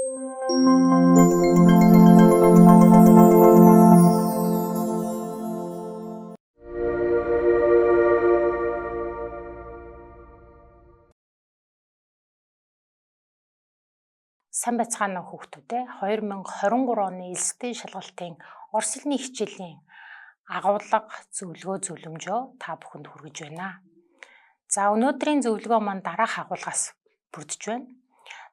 Сайн байцгаана уу хүүхдүүд ээ. 2023 оны элсэлтийн шалгалтын орос хэлний хичээлийн агуулга, зөвлөгөө, зөвлөмжөө та бүхэнд хүргэж байна. За, өнөөдрийн зөвлөгөө маань дараах агуулгаас бүрдэж байна.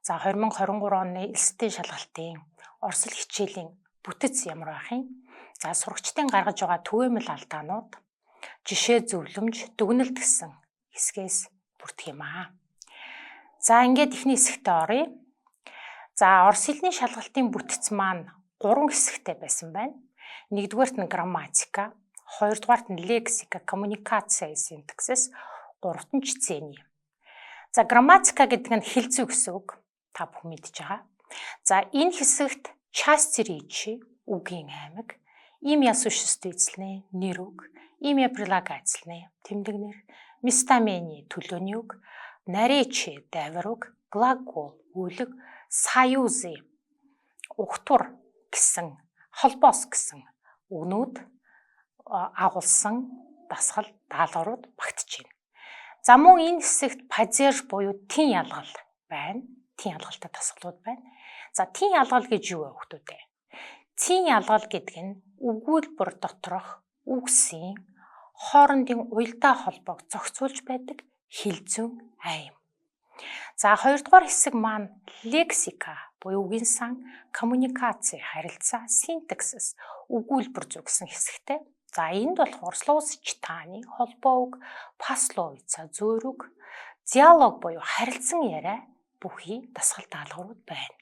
За, 2023 оны элсэлтийн шалгалтын орос хэл хичээлийн бүтэц ямар байх юм? За, сурагчдын гаргаж байгаа түгээмэл алдаанууд, жишээ зөвлөмж, дүгнэлт гэсэн хэсгээс бүрдэх юм аа. За, ингээд эхний хэсэгтээ оръё. За, орос хэлний шалгалтын бүтэц маань гурван хэсэгтэй байсан байна. Нэгдүгээрт нь грамматика, хоёрдугаарт нь лексика, коммуникация, синтаксис, гуравт нь чтение. За, грамматика гэдэг нь хэл зүй гэсэн үг. Та бүхэн мэдж байгаа. За, энэ хэсэгт части речи, үгийн аймаг, имя существительное, нэр үг, имя прилагательное, тэмдэг нэр, местоимение, төлөөний үг, наречие, дайвар үг, глагол, үйл үг, союзы, угтвар гэсэн, холбоос гэсэн үгнүүд агуулсан дасгал даалгаврууд багтж байна. За, мөн энэ хэсэгт падеж буюу тийн ялгал байна. Тийн ялгалтай дасгалууд байна. За, тийн ялгал гэж юу вэ, хүүхдүүд ээ? Тийн ялгал гэдэг нь өгүүлбэр доторх үгсийн хоорондын уялдаа холбоог зохицуулж байдаг хэл зүйн айм. За, хоёрдугаар хэсэг маань лексика буюу үгийн сан, коммуникац, харилцаа, синтаксис, өгүүлбэр зүй гэсэн хэсэгтэй. За, энд болохоор словосочетание, холбоо үг, пословица, зөөр үг, диалог буюу харилцан яриа бүхий дасгал даалгаврууд байна.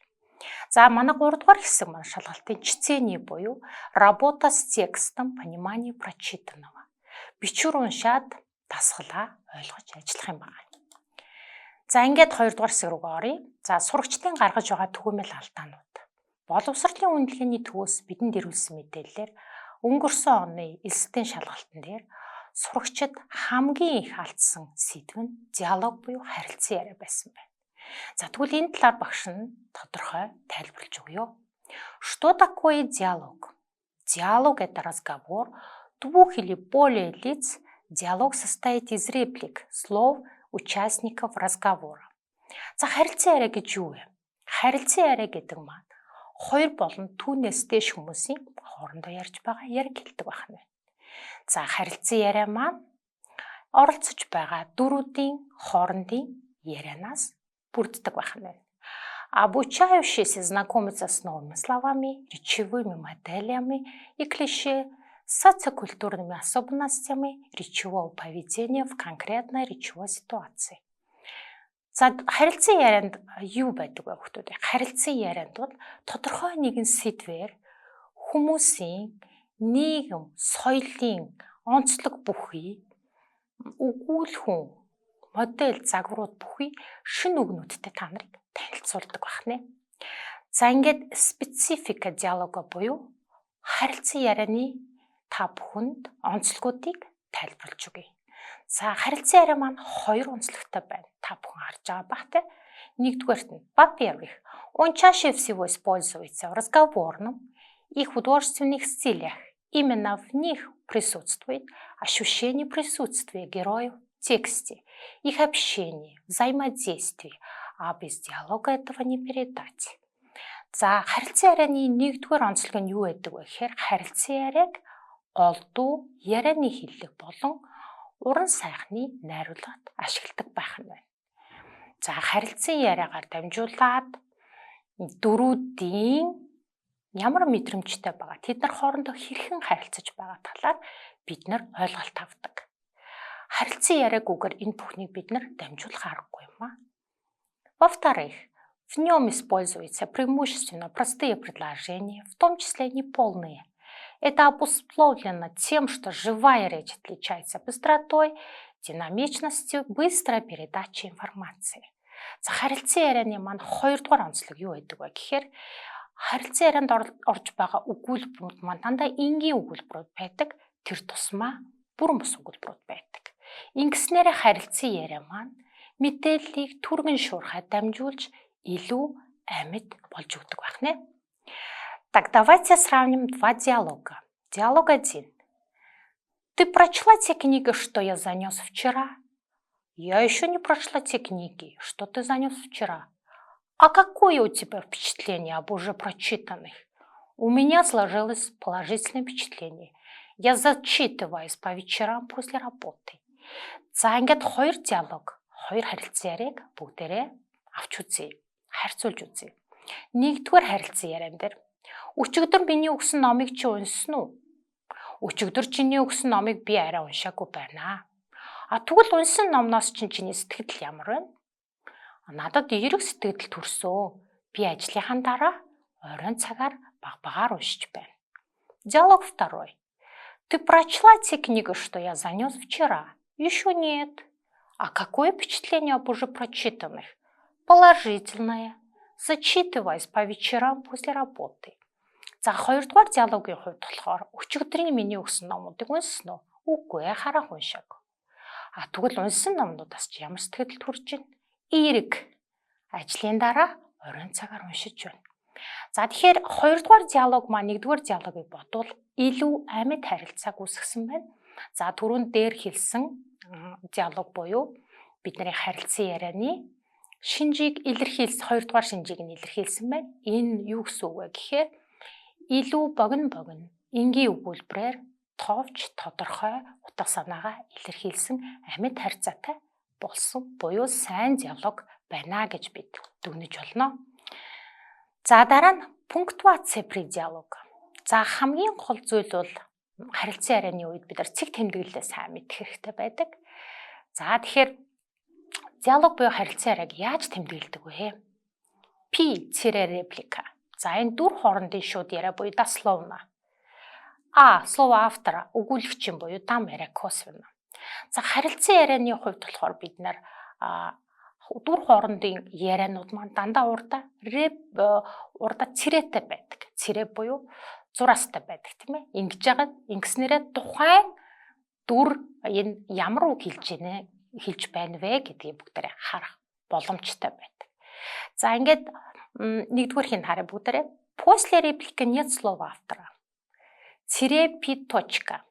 За, манай 3 дугаар хэсэг маань шалгалтын чтение буюу работа с текстом, понимание прочитанного. Бичвэр уншаад дасгалаа ойлгож ажиллах юм байна. За, ингээд 2 дугаар хэсэг рүү оръё. За, сурагчдын гаргаж байгаа түгээмэл алдаанууд. Боловсролын үнэлгээний төвөөс бидэнд ирүүлсэн мэдээллээр өнгөрсөн оны элсэлтийн шалгалтан дээр сурагчид хамгийн их алдсан сэдэв нь диалог буюу харилцан яриа байсан байна. За, тэгвэл энэ талаар багш нь тодорхой тайлбарлаж өгье. Что такое диалог? Диалог – это разговор двух или более лиц. Диалог состоит из реплик, слов участников разговора. За, харилцан яриа гэж юу вэ? Харилцан яриа гэдэг маань хоёр болон түүнээс дээш хүмүүсийн хоорондоо ярьж байгаа яриаг хэлдэг байх нь байна. За, харилцан яриа маань оролцож байгаа дүрүүдийн хоорондын ярианаас бүрддэг байх нь байна. Обучающийся знакомится с новыми словами, речевыми моделями и клише, социокультурными особенностями речевого поведения в конкретной речевой ситуации. За, харилцан ярианд юу байдаг вэ, хүүхдүүд? Харилцан ярианд бол тодорхой нэгэн сэдвээр хүмүүсийн нийгэм, соёлын онцлог бүхий өгүүлэх модель, загварууд бүхий шинэ үгнүүдтэй та нарыг танилцуулдаг байх нь. За, ингээд специфика диалога буюу харилцан ярианы та бүхэнд онцлогуудыг тайлбарлаж өгье. За, харилцан яриа маань хоёр онцлогтой байна. Та бүхэн харж байгаа байх, тэ. Нэгдүгээрт нь, во-первых, он чаще всего используется в разговорном и художественных стилях. Именно в них присутствует ощущение присутствия героев в тексте, их общение, взаимодействие, а без диалога этого не передать. За, харилцан ярианы нэгдүгээр онцлог нь юу байдаг вэ гэхээр харилцан яриаг голдуу ярианы хэллэг болон уран сайхны найруулгад ашигладаг байх нь байна. За, харилцан яриагаар дамжуулаад дүрүүдийн ямар мэдрэмжтэй байгаа, тэд нар хоорондоо хэрхэн харилцаж байгаа талаар бид нар ойлголт авдаг. Харилцан яриаггүйгээр энэ бүхнийг бид нар дамжуулах аргагүй юм аа. Во-вторых, в нем используются преимущественно простые предложения, в том числе неполные. Это обусловлено тем, что живая речь отличается быстротой, динамичностью, быстрой передачей информации. За, харилцан ярианы маань хоёрдугаар онцлог юу байдаг вэ гэхээр харилцан ярианд орж байгаа өгүүлбэрүүд маань дандаа энгийн өгүүлбэрүүд байдаг. Тэр тусмаа бүрэн бус өгүүлбэрүүд байдаг. Ингэснээрээ харилцан яриа маань мэдээллийг түргэн шуурхай дамжуулж илүү амьд болж өгдөг байх нэ. Так, давайте сравним два диалога. Диалог 1. Ты прочла те книги, что я занес вчера? Я еще не прочла те книги, что ты занес вчера. А какое у тебя впечатление об уже прочитанных? У меня сложилось положительное впечатление. Я зачитываюсь по вечерам после работы. За, ингээд хоёр диалог, хоёр харилцан яриаг бүгдээрээ авч үзье. Харьцуулж үзье. Нэгдүгээр харилцан яриан дээр өчигдөр миний өгсөн номыг чи уншсан уу? Өчигдөр чиний өгсөн номыг би арай уншаагүй байна. А тэгвэл уншсан номноос чинь чиний сэтгэгдэл ямар байна? Надад эерэг сэтгэгдэл төрсөө. Би ажлынхаа дараа оройн цагаар бага багаар уншиж байна. Диалог второй. Ты прочла те книги, что я занес вчера? Еще нет. А какое впечатление об уже прочитанных? Положительное. Зачитываюсь по вечерам после работы. За, хоёрдугаар диалогийн хувьд болохоор өчигдрийн миний өгсөн номуудыг уншсан уу? Үгүй ээ, хараахан уншаагүй. А тэгвэл уншсан номнуудаас чи ямар сэтгэгдэл төрж байна? Эерэг. Ажлын дараа оройн цагаар уншиж байна. За, тэгэхээр хоёрдугаар диалог маань нэгдүгээр диалогийг бодвол илүү амьд харилцааг үүсгэсэн байна. За, түрүүн дээр хэлсэн диалог буюу бидний харилцан ярианы шинжийг илэрхийлсэн, хоёрдугаар шинжийг нь илэрхийлсэн байна. Энэ юу гэсэн үг вэ гэхээр илүү богино богино энгийн өгүүлбэрээр товч тодорхой утга санаагаа илэрхийлсэн амьд харьцаатай болсон буюу сайн диалог байна гэж бид дүгнэж болно. За, дараа нь пунктуация при диалог. За, хамгийн гол зүйл бол харилцан ярианы үед бид нар цэг тэмдэглэлээ сайн мэдэх хэрэгтэй байдаг. За, тэгэхээр диалог буюу харилцан яриаг яаж тэмдэглэдэг вэ? P тире реплика. За, энэ дүр хоорондын шууд яриа буюу дословно. А слово автора, өгүүлэгчийн буюу дам яриа, косвенно. За, харилцан ярианы хувьд болохоор бид нар дүр хоорондын ярианууд маань дандаа урдаа рэп урдаа тирэтэй байдаг. Тирэ буюу зураастай байдаг, тийм ээ. Ингэж яагаад ингэснээрээ тухайн дүр энэ ямар үг хэлж гинэ, хэлж байна вэ гэдгийг бүгдээрээ харах боломжтой байдаг. За, ингээд нэгдүгээрхийг харъя бүгдээрээ. После реплики нет слова автора. Тире P точка.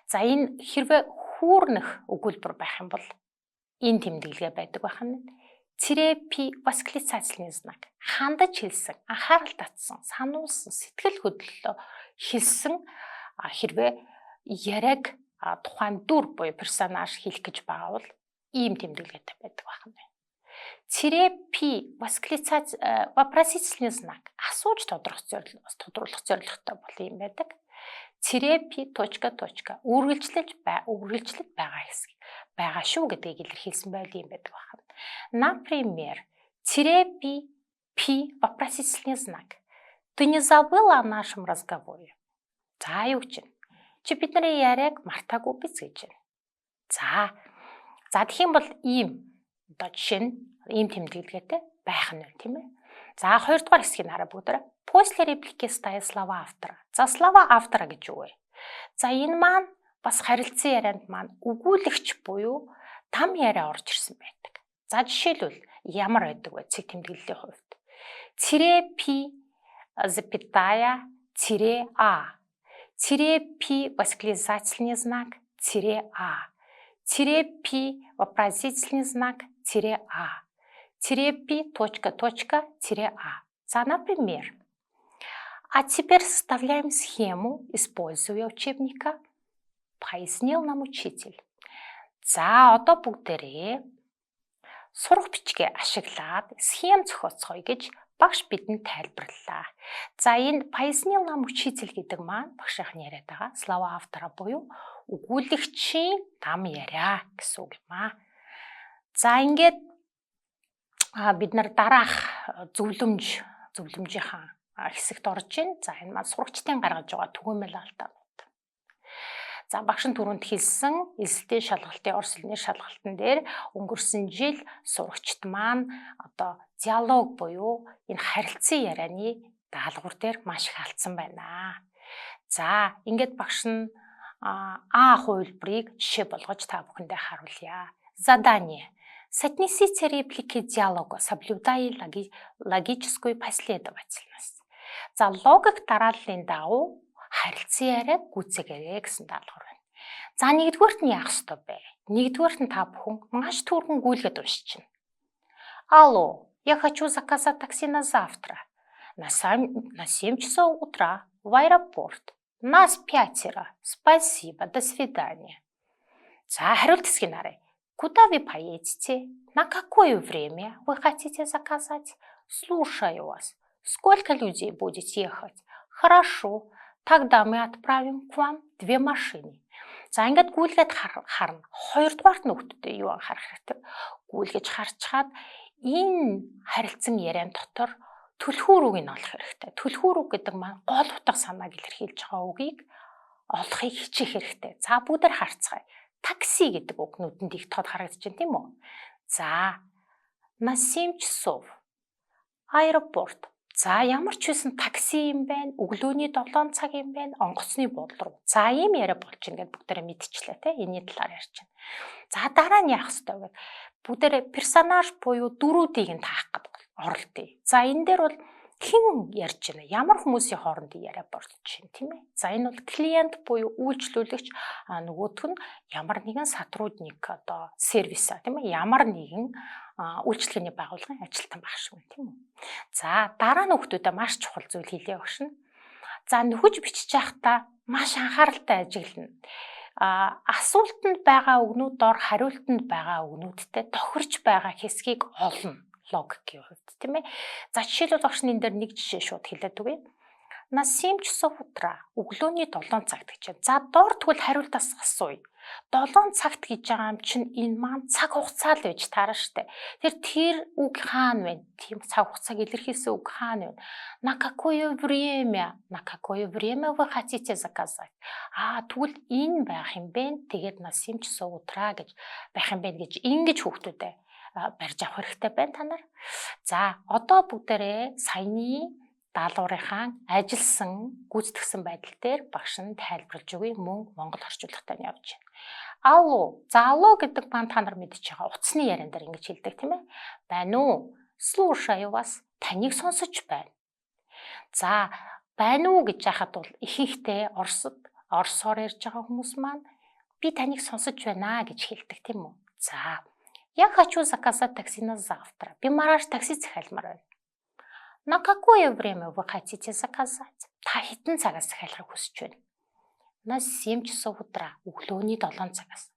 За, энэ хэрвээ хүүрнэх өгүүлбэр байх юм бол энэ тэмдэглэгээ байдаг байх нь. Тире P восклицательный знак. Хандаж хэлсэн, анхаарал татсан, сануулсан, сэтгэл хөдлөлөө хэлсэн хэрвээ яриаг тухайн дүр буюу персонаж хэлэх гэж байгаа бол ийм тэмдэглэгээтэй байдаг байх нь. Тире P восклицать вопросительный знак, асууж тодруулах зорилготой бол юм байдаг. Тире P точка точка, үргэлжлэж байгаа хэсэг байгаа шүү гэдгийг илэрхийлсэн байл юм байдаг байна. Например, тире P P вопросительный знак. Ты не забыла о нашем разговоре? За, юу гэж вэ? Чи бидний яриаг мартаагүй биз гэж байна. За, тэгэх юм бол ийм одоо жишээ нь ийм тэмдэглэгээтэй байх нь байна, тийм ээ. За, хоёрдугаар хэсгийг хараа бүгдээ. После реплики стоят слова автора. За, слова автора гэж юу вэ? За, энэ маань бас харилцан ярианд маань өгүүлэгч буюу дам яриа орж ирсэн байдаг. За, жишээлбэл ямар байдаг вэ цэг тэмдэглэлийн хувьд? Тире P запятая тире А. Тире P восклицательный знак тире А. Тире P вопросительный знак тире А. Тире P точка точка тире А. За, например. А теперь составляем схему, используя учебника, пояснил нам учитель. За, одоо бүгдээрээ сурах бичгээ ашиглаад схем зохиоцгоё гэж багш бидэнд тайлбарлалаа. За, энэ пояснил нам учитель гэдэг маань багшийн яриад байгаа слова автора буюу өгүүлэгчийн дам яриа гэсэн үг юм аа. За, ингээд бид нар дараах зөвлөмжийнхаа хэсэгт орж байна. За, энэ маань сурагчдын гаргаж байгаа түгээмэл алдаанууд. За, багш нь түрүүнд хэлсэн элсэлтийн шалгалтын орос хэлний шалгалтан дээр өнгөрсөн жил сурагчид маань одоо диалог буюу энэ харилцан ярианы даалгавар дээр маш их алдсан байна. За, ингээд багш нь А хувилбарыг жишээ болгож та бүхэндээ харуулъя. Задание. Соотнесите реплики диалога, соблюдая логическую последовательность. За, логик дарааллын дагуу харилцан яриаг гүйцээгээрэй гэсэн даалгавар байна. За, нэгдүгээрт нь яах ёстой бэ? Нэгдүгээрт нь та бүхэн маш түргэн гүйлгээд уншчихна. Алло, я хочу заказать такси на завтра. На 7 часов утра в аэропорт. Нас пятеро. Спасибо. До свидания. За, хариулт хэсгийг харъя. Куда вы поедете? На какое время вы хотите заказать? Слушаю вас. Сколько людей будет ехать? Хорошо. Тогда мы отправим к вам две машины. За, ингээд гүйлгээд харна. Хоёрдугаарт нь хүүхдүүдээ юу анхаарах хэрэгтэй? Гүйлгэж харчхаад энэ харилцан яриан дотор түлхүүр үгийг олох хэрэгтэй. Түлхүүр үг гэдэг маань гол утга санааг илэрхийлж байгаа үгийг олохыг хичээх хэрэгтэй. За, бүгдээр харцгаая. Такси гэдэг үг нүдэнд их тод харагдаж байна, тийм үү? За, на 7 часов аэропорт. За, ямар ч байсан такси юм байна. Өглөөний 7 цаг юм байна. Онгоцны буудлын руу. За, ийм яриа болж ингээд бүгдээрээ мэдчихлээ, те. Энийний талаар ярьж байна. За, дараа нь яах ёстой вэ? Бүгдээрээ персонаж буюу дүрүүдийг нь таах гэдэг оролдъё. За, энэ дээр бол хэн ярьж байна? Ямар хүмүүсийн хоорондын яриа болж байна, тийм ээ? За, энэ бол клиент буюу үйлчлүүлэгч, а нөгөөх нь ямар нэгэн сотрудник одоо сервиса, тийм ээ? Ямар нэгэн үйлчилгээний байгууллагын ажилтан байх шиг байна, тийм үү? За, дараа нь хүүхдүүдэд маш чухал зүйл хэлье, багш нь. За, нөхөж бичиж байхдаа маш анхааралтай ажиглана. Асуултанд байгаа үгнүүд дор хариултанд байгаа үгнүүдтэй тохирч байгаа хэсгийг олно логикийн хувьд, тийм ээ. За, жишээлбэл, багш энэ дээр нэг жишээ шууд хэлээд өгье. На 7 часов утра, өглөөний 7 цагт гэж байна. За, доор тэгвэл хариултаас асууя. 7 цагт гэж байгаа юм чинь энэ маань цаг хугацаа л байж таарна штэ. Тэр үг хаана вэ? Тийм, цаг хугацааг илэрхийлсэн үг хаана вэ? На какое время? На какое время вы хотите заказать? Аа, тэгвэл энэ байх юм бэ? Тэгээд на 7 часов утра гэж байх юм бэ гэж ингэж хүүхдүүдээ барьж авах хэрэгтэй байна та нар. За, одоо бүгдээрээ саяны даалгаврынхаа ажилласан, гүйцэтгэсэн байдал дээр багш нь тайлбарлаж өгье, мөн монгол орчуулгатай нь явж байна. Алло, за, алло гэдэг маань та нар мэдчихэж байгаа. Утасны яриан дээр ингэж хэлдэг, тийм ээ. Байна уу? Слушаю вас. Таныг сонсож байна. За, байна уу гэж яхад бол ихэнхдээ Оросд оросоор ярьж байгаа хүмүүс маань би таныг сонсож байна гэж хэлдэг, тийм үү? За, я хочу заказать такси на завтра. Би маргааш такси захиалмаар байна. На какое время вы хотите заказать? Та хэдэн цагаас захиалахыг хүсэж байна? На 7 часов утра. Өглөөний 7 цагаас.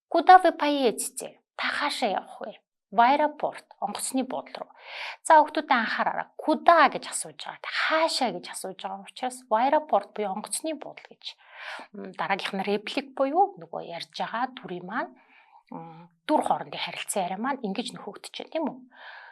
Куда вы поедете? Та хаашаа явах вэ? В аэропорт. Онгоцны буудлын руу. За, хүүхдүүдээ анхаараарай. Куда гэж асууж байгаа. Хаашаа гэж асууж байгаа учраас в аэропорт буюу онгоцны буудал гэж. Дараагийнх нь реплик буюу нөгөө ярьж байгаа дүрийн маань, дүр хоорондын харилцан яриа маань ингэж нөхөгдөж байна, тийм үү?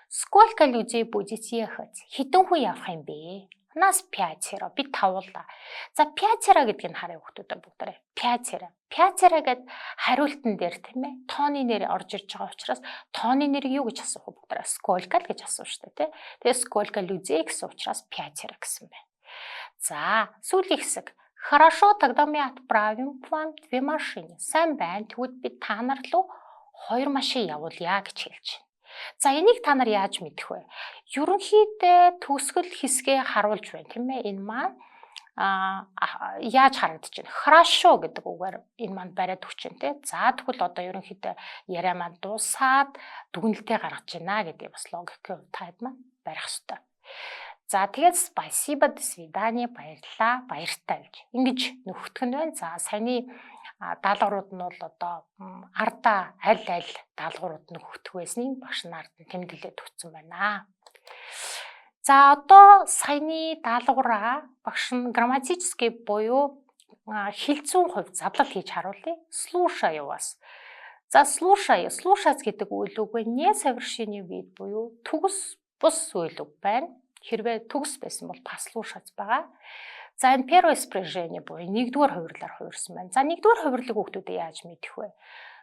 Сколько людей будет ехать? Хэдэн хүн явах юм бэ? Нас пятеро. Бид тавуулаа. За, пятеро гэдгийг нь харъя, хүүхдүүдээ, бүгдээрээ. Пятеро. Пятеро гэд хариултан дээр, тийм ээ, тооны нэр орж ирж байгаа учраас тооны нэрийг юу гэж асуух вэ, бүгдээрээ? Сколько л гэж асууж штэ, тий. Тэгээ сколько людей гэсэн учраас пятеро гэсэн байна. За, сүүлийн хэсэг. Хорошо, тогда мы отправим к вам две машины. Сайн байна. Тэгвэл бид та нар руу хоёр машин явуулъя гэж хэлж байна. За, энийг та нар яаж мэдэх вэ? Ерөнхийдөө төгсгөл хэсгээ харуулж байна, тийм ээ. Энэ маань яаж харагдаж байна? Хорошо гэдэг үгээр энэ маань бариад өгч байна, тий. За, тэгвэл одоо ерөнхийдөө яриа маань дуусаад дүгнэлтээ гаргаж байна гэдэг бас логикийн хувьд та хэд маань барих хэрэгтэй. За, тэгээд спасибо, до свидания, баярлалаа, баяртай гэж ингэж нөхөтгөх нь байна. За, саяны даалгаврууд нь бол одоо ардаа аль аль даалгаврууд нөхөтгөх байсныг багш нарт нь тэмдэглээд өгсөн байна. За, одоо саяны даалгавраа багш нь грамматический буюу хэлцүүн хувь задлал хийж харуулъя. Слушаю вас. За, слушаю, слушать гэдэг үйл үг несовершенный вид буюу төгс бус үйл үг байна. Хэрвээ төгс байсан бол послушать байгаа. За, энэ первое спряжение буюу нэгдүгээр хувирлаар хувирсан байна. За, нэгдүгээр хувирлыг хүүхдүүдэд яаж мэдэх вэ?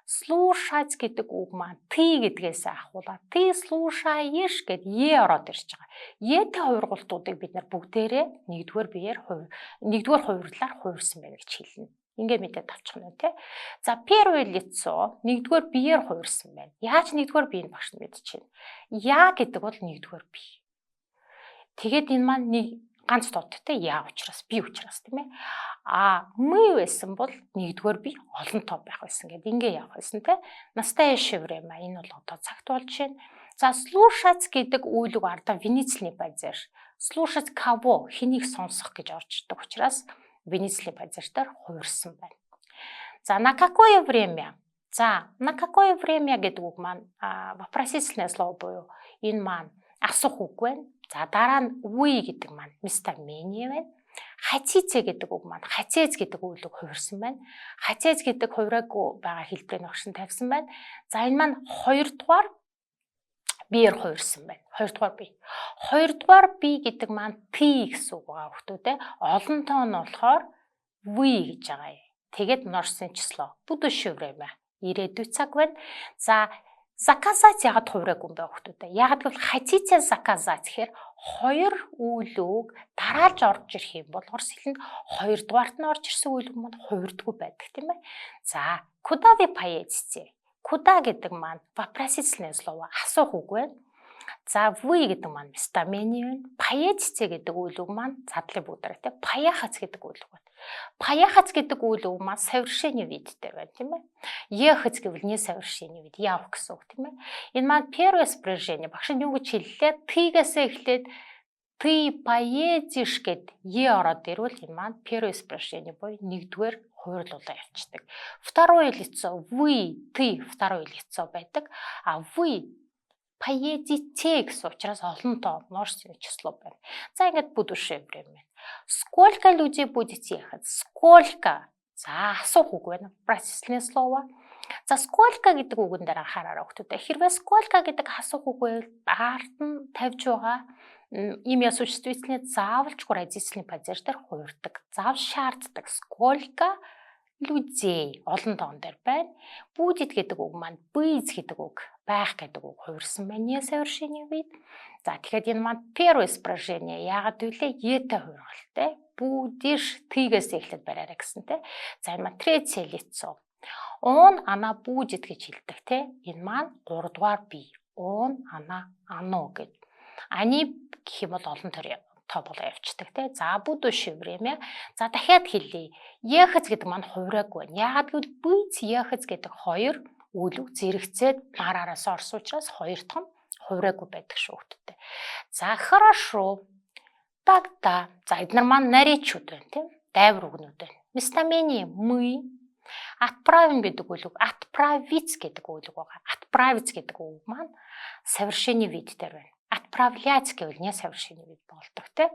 Слушать гэдэг үг маань ты гэдгээс ахуулаад ты слушаешь гэд е ороод ирж байгаа. Е-тэй хувиргуултуудыг бид нар бүгдээрээ нэгдүгээр биеэр, нэгдүгээр хувирлаар хувирсан байна гэж хэлнэ. Ингээ мэдээд авчих нь тий. За, первое лицо нэгдүгээр биеэр хувирсан байна. Яаж нэгдүгээр биеийг багш нь мэдчихэв. Я гэдэг бол нэгдүгээр бие. Тэгээд энэ маань нэг ганц тооттой я учраас, би учраас, тийм ээ. А мы байсан бол нэгдүгээр бие олон тоо байх байсан гэдэг ингээ явах байсан те. Настоящее время, энэ бол одоо цагт болж байна. За, слушать гэдэг үйл үг ардаа винительный падеж. Слушать кого, хэнийг сонсох гэж орж ирдэг учраас винительный падеж дээр хувирсан байна. За, на какое время? За, на какое время гэдэг үг маань вопросительное слово буюу энэ маань асуух үг байна. За, дараа нь вы гэдэг маань местоимение байна. Хотите гэдэг үг маань хотеть гэдэг үйл үг хувирсан байна. Хотеть гэдэг хувираагүй байгаа хэлбэрийг багш нь тавьсан байна. За, энэ маань хоёрдугаар биеэр хувирсан байна. Хоёрдугаар бие. Хоёрдугаар бие гэдэг маань ты гэсэн үг байгаа хүмүүс те. Олон тоо нь болохоор вы гэж байгаа юм. Тэгээд множественное число. Будущее время. Ирээдүй цаг байна. За, заказать яагаад хувираагүй юм бэ, хүүхдүүдээ? Яагаад гэвэл хотите заказать гэхээр хоёр үйл үг дараалж орж ирэх юм бол орос хэлэнд хоёрдугаарт нь орж ирсэн үйл үг маань хувирдаггүй байдаг, тийм ээ. За, куда вы поедете? Куда гэдэг маань вопросительное слово, асуух үг байна. За, вы гэдэг маань местоимение байна. Поедете гэдэг үйл үг маань задлын бүгдээрээ тийм поехать гэдэг үйл үг байна. Поехать гэдэг үйл үг маань совершенный вид дээр байна, тийм ээ. Ехать гэвэл несовершенный вид, явах гэсэн үг, тийм ээ. Энэ маань первое спряжение. Багш нь юу гэж хэллээ? Ты-гээс эхлээд ты поедешь гэд е ороод ирвэл энэ маань первое спряжение буюу нэгдүгээр хувирлуулаа явчихдаг. Второе лицо вы, ты второе лицо байдаг. А вы поедете гэсэн учраас олон тоо, множественное число байна. За, ингээд будущее время. Сколько людей будет ехать? Сколько? За, асуух үг байна. Вопросительное слово. За, сколько гэдэг үгэн дээр анхаараарай, хүүхдүүдээ. Хэрвээ сколько гэдэг асуух үг байвал ард нь тавьж байгаа имя существительное заавалчгүй родительный падеж дээр хувирдаг. Заавал шаарддаг. Сколько людей олон тоон дээр байна. Будет гэдэг үг маань быть гэдэг үг, байх гэдэг үг хувирсан байна. Несовершенный вид. За, тэгэхээр энэ маань первое спряжение. Яагаад гэвэл е-тэй хувиргалтай. Будешь, ты-гээс эхлээд бариарай гэсэн те. За, энэ маань третье лицо. Он, она будет гэж хэлдэг те. Энэ маань 3 дугаар бие. Он, она, оно гэж. Они гэх юм бол олон төрлийн тоо болоо явцдаг те. За, будущее время. За, дахиад хэлье. Ехать гэдэг маань хувираагүй байна. Яагаад гэвэл быть, ехать гэдэг хоёр үйл үг зэрэгцээд араас орсон учраас хоёр дахь нь хувираагүй байдаг шүү дээ. За, хорошо. Тогда. За, эдгээр маань наречие-үүд байна, тийм. Дайвар үгнүүд байна. Местоимение мы. Отправим гэдэг үйл үг, отправить гэдэг үйл үг байгаа. Отправить гэдэг үг маань совершенный вид дээр байна. Отправлять гэвэл несовершенный вид болдог тий.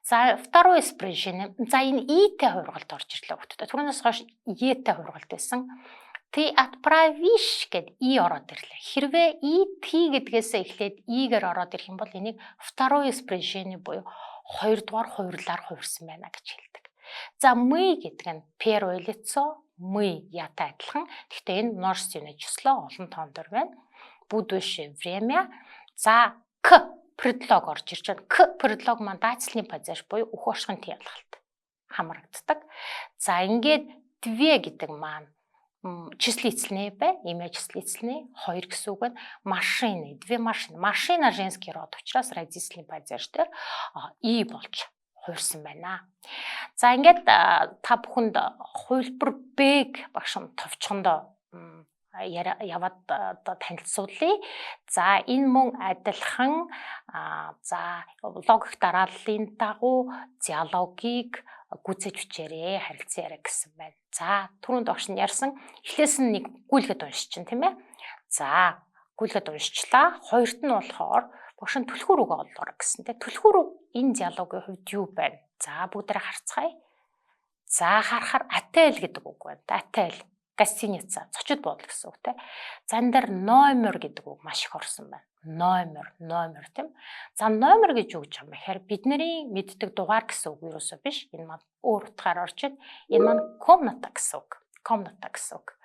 За, второе спряжение. За, энэ и-тэй хувиргалд орж ирлээ, хүүхдүүд. Түрүүнээс хойш е-тэй хувиргалт байсан. Ты отправишь гэд и ороод ирлээ. Хэрвээ и ты гэдгээсээ эхлээд и-гээр ороод ирэх юм бол энийг второе спряжение буюу хоёрдугаар хувирлаар хувирсан байна гэж хэлдэг. За, мы гэдэг нь первое лицо, мы я-тай адилхан. Гэхдээ энэ множественное число, олон тоон дээр байна. Будущее время. За, к предлог орж ирж байна. К предлог маань дательный падеж буюу үх оршихын ялгалт хамрагддаг. За, ингээд две гэдэг маань числительное бай, имя числительное, хоёр гэсэн үг байна. Машины, две машины. Машина женский род учраас родительный падеж дээр и болж хувирсан байна. За, ингээд та бүхэнд хувилбар Б-г багш товчхондоо яваад одоо танилцуулъя. За, энэ мөн адилхан, за, логик дарааллын дагуу диалогийг гүйцээж бичээрэй, харилцан яриа гэсэн байна. За, түрүүнд багш нь ярьсан эхлээс нь нэг гүйлгээд уншчихна, тийм ээ. За, гүйлгээд уншчлаа. Хоёрт нь болохоор багш нь түлхүүр үг олоорой гэсэн, тийм. Түлхүүр үг энэ диалогийн хувьд юу байна? За, бүгдээрээ харцгаая. За, харахаар отель гэдэг үг байна. Отель, гостиница, зочид буудал гэсэн үг те. За, энэ дээр номер гэдэг үг маш их орсон байна. Номер, номер, тийм. За, номер гэж юу гэж юм бэ гэхээр бидний мэддэг дугаар гэсэн үг юусоо биш. Энэ маань өөр утгаар орж байна. Энэ маань комната гэсэн үг. Комната гэсэн үг.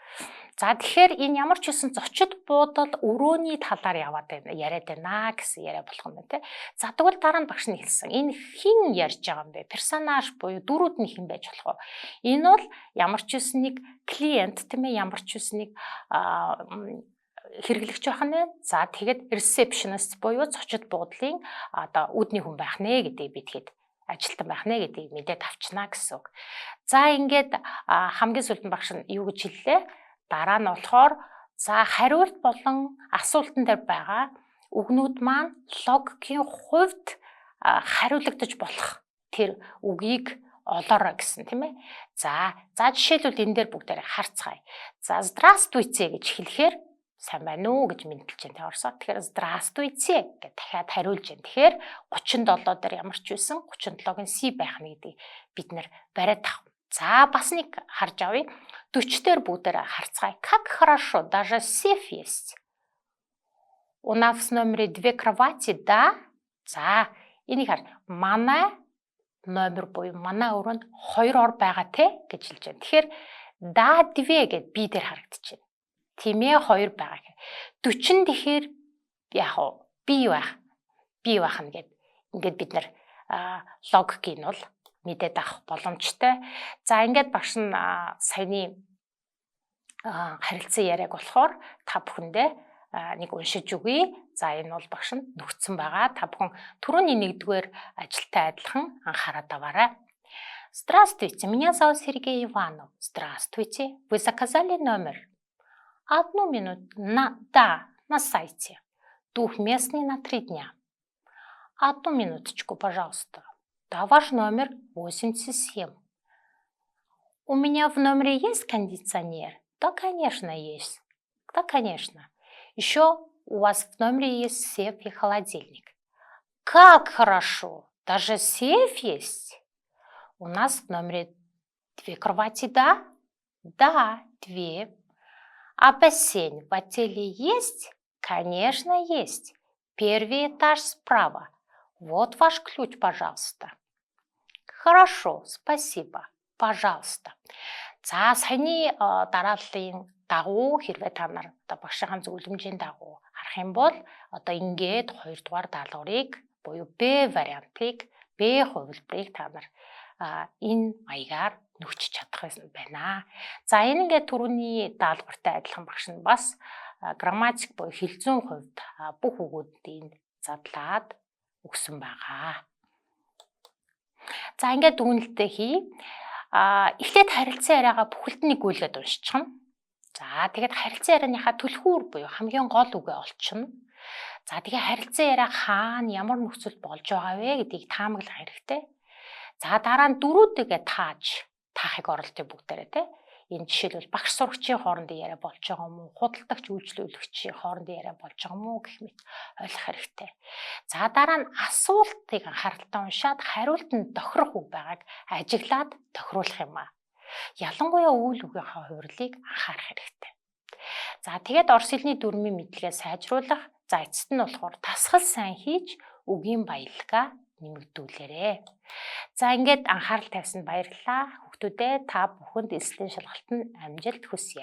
За, тэгэхээр энэ ямар ч байсан зочид буудал өрөөний талаар яваад байна, яриад байна гэсэн яриа болох юм байна те. За, тэгвэл дараа нь багш нь хэлсэн. Энэ хэн ярьж байгаа юм бэ? Персонаж буюу дүрүүд нь хэн байж болох вэ? Энэ бол ямар ч байсан нэг клиент, тийм ээ, ямар ч байсан нэг хэрэглэгч байх нь. За, тэгэхэд receptionist буюу зочид буудлын одоо үүдний хүн байх нэ гэдгийг би тэгэхэд ажилтан байх нэ гэдгийг мэдээд авчна гэсэн үг. За, ингээд хамгийн сүүлд нь багш нь юу гэж хэллээ? Дараа нь болохоор за хариулт болон асуултан дээр байгаа үгнүүд маань логикийн хувьд хариулагдаж болох тэр үгийг олоорой гэсэн, тийм ээ. За за жишээлбэл, энэ дээр бүгдээрээ харцгаая. За, "Здравствуйте" гэж хэлэхээр "Сайн байна уу" гэж мэндэлж байна те орсоор. Тэгэхээр "Здравствуйте" гэж дахиад хариулж байна. Тэгэхээр 37 дээр ямар ч байсан 37-гийн C байх нь гэдгийг бид нар бариад авах. За, бас нэг харж авъя. 40 дээр бүгдээрээ харцгаая. Как хорошо, даже сейф есть. У нас в номере две кровати, да? За, энийг хар. Манай номер буюу манай өрөөнд хоёр ор байгаа те гэж хэлж байна. Тэгэхээр "да, две" гэд B дээр харагдчихэв. Тийм ээ, хоёр байгаа. 40, тэгэхээр яг уу B байх. B байх нь гэд ингээд бид нар логикийг нь бол мэдээд авах боломжтой. За, ингээд багш нь саяны харилцан яриаг болохоор та бүхэндээ нэг уншиж өгье. За, энэ бол багш нь нөхцөн байгаа. Та бүхэн түрүүний нэгдүгээр ажилтай адилхан анхаарал аваарай. Здравствуйте, меня зовут Сергей Иванов. Здравствуйте. Вы заказали номер? Одну минуту. Да, на сайте. Двухместный на 3 дня. Одну минуточку, пожалуйста. Да, ваш номер 87. У меня в номере есть кондиционер? Да, конечно, есть. Да, конечно. Еще у вас в номере есть сейф и холодильник. Как хорошо! Даже сейф есть. У нас в номере две кровати, да? Да, две. А бассейн в отеле есть? Конечно, есть. Первый этаж справа. Вот ваш ключ, пожалуйста. Хорошо, спасибо. Пожалуйста. За, саяны дарааллын дагуу хэрвээ та нар одоо багшийн зөвлөмжийн дагуу харах юм бол одоо ингээд хоёрдугаар даалгаврыг буюу Б вариантыг, Б хувилбарыг та нар энэ маягаар нөхчиж чадах байна. За, энэ ингээд түрүүний даалгавартай адилхан багш нь бас грамматик буюу хэл зүйн хувьд бүх үгүүдийг задлаад өгсөн байгаа. За, ингээд дүгнэлтээ хий. А эхлээд харилцан яриагаа бүхэлд нь гүйлгээд уншчихна. За, тэгээд харилцан ярианыхаа түлхүүр буюу хамгийн гол үгээ олчихно. За, тэгээ харилцан яриа хаана ямар нөхцөл болж байгаа вэ гэдгийг таамаглах хэрэгтэй. За, дараа нь дүрүүдийгээ тааж таахыг оролдъё бүгдээрээ те. Энэ жишээлбэл, багш сурагчийн хоорондын яриа болж байгаа юм уу, худалдагч үйлчлүүлэгчийн хоорондын яриа болж байгаа юм уу гэх мэт ойлгох хэрэгтэй. За, дараа нь асуултыг анхааралтай уншаад хариулт нь тохирох үг байгааг ажиглаад тохируулах юм аа. Ялангуяа үйл үгийнхаа хувирлыг анхаарах хэрэгтэй. За, тэгээд орос хэлний дүрмийн мэдлэгээ сайжруулах. За, эцэст нь болохоор дасгал сайн хийж үгийн баялгаа нэмэгдүүлээрэй. За, ингээд анхаарал тавьсанд баярлалаа. Хүүхдүүдээ, та бүхэнд элслийн шалгалтанд амжилт хүсье.